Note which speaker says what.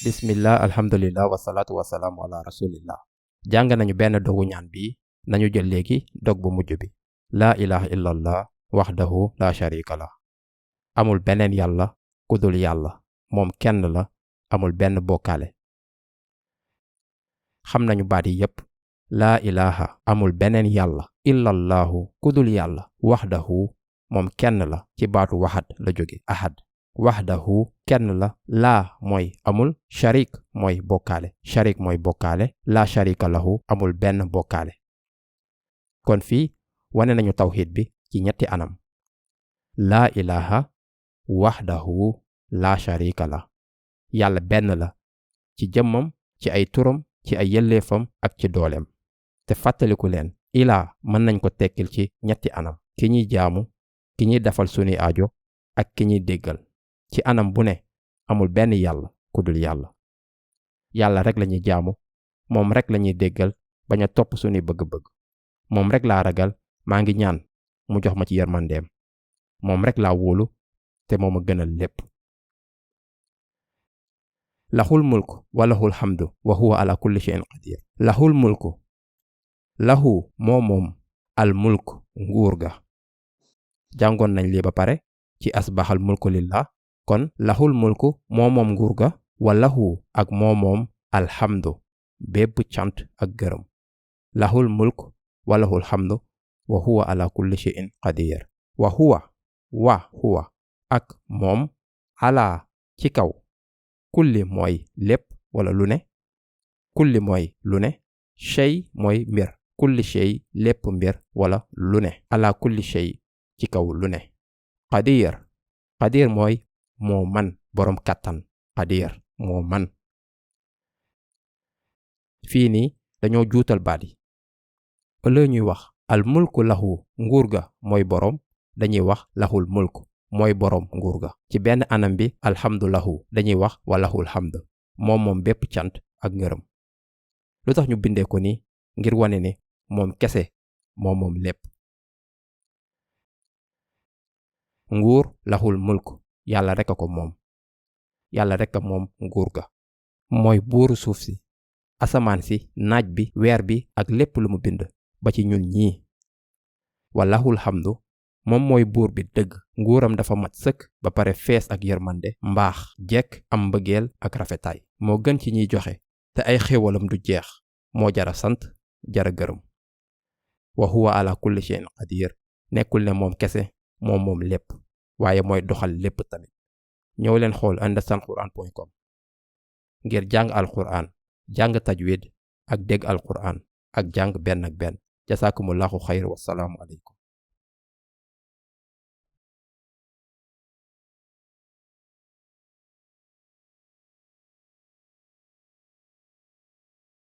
Speaker 1: bismillah alhamdulillah wasalaatu wasalaamu ala rasulillah. jàng nañu benn dogu ñaan bi, nañu jël léegi dog bu mujj bi. laa ilaha illallah waxdahu la sharika la. amul beneen yàlla ku dul yàlla, moom kenn la, amul benn bokkaale. xam nañu baat yi yépp. laa ilaha amul beneen yàlla illallahu ku dul yàlla, waxdahu moom kenn la, ci baatu waxad la jóge, ahad. waxdahu kenn la, laa mooy amul, sharik mooy bokkaale, sharik mooy bokkaale, laa sharika lahu amul benn bokkaale. kon fii wane nañu tawxiid bi ci ñetti anam. laa ilaha waxdahu laa sharika la. yàlla benn la ci jëmmam, ci ay turam, ci ay yelleefam ak ci dooleem. te fàttaliku leen, ilaa mën nañ ko tekkil ci ñetti anam: ki ñuy jaamu, ki ñuy defal sunu aajo, ak ki ñuy déggal. ci anam bu ne amul benn yàlla ku dul yàlla. yàlla rek lañuy jaamu, moom rek lañuy déggal, bañ a topp sunuy bëgg-bëgg. moom rek laa ragal, maa ngi ñaan mu jox ma ci yërmandeem. moom rek laa wóolu, te moo ma gënal lépp. lahul mulk wa lahul hamdu wa huwa ala kulli shay'in qadir. lahul mulku, lahu moo moom, al mulk nguur ga. jàngoon nañ lii ba pare ci asbaxal mulku lillah. kon lahul mulku moo moom nguur ga, wa lahu ak moo moom alhamdu bépp cant ak gërëm. lahul mulk wa lahul hamdu wa huwa ala kulli shay'in qadir. wa huwa ak moom, ala ci kaw, kulli mooy lépp wala lu ne, kulli mooy lu ne, shay mooy mbir, kulli shay lépp mbir wala lu ne, ala kulli shay ci kaw lu ne. qadir mooy moo man, boroom kàttan. qadir moo man. fii nii dañoo juutal baat yi. ëllëg ñuy wax al mulku lahu, nguur ga mooy boroom, dañuy wax lahul mulk mooy boroom nguur ga. ci benn anam bi alhamdu lahu, dañuy wax wa lahul hamd, moom bépp cant ak ngërëm. lu tax ñu bindee ko nii? ngir wane ne moom kese moom lépp. nguur lahul mulk, yàlla rek a ko moom. yàlla rek a moom nguur ga. mooy buuru suuf si, asamaan si, naaj bi, weer bi ak lépp lu mu bind, ba ci ñun ñii. wa lahul hamdu, moom mooy buur bi dëgg. nguuram dafa mat sëkk ba pare fees ak yërmande, mbaax, jekk, am mbëggeel ak rafetaay. moo gën ci ñiy joxe, te ay xéewalam du jeex. moo jara sant, jara gërëm. wa huwa ala kulli shay'in qadir. nekkul ne moom kese moom lépp, waaye mooy doxal lépp tamit. ñëw leen xool understandquran.com ngir jàng alquran, jàng tajwid ak dégg alquran ak jàng benn ak benn. jasaakumullahu xayr, wassalaamu aleykum.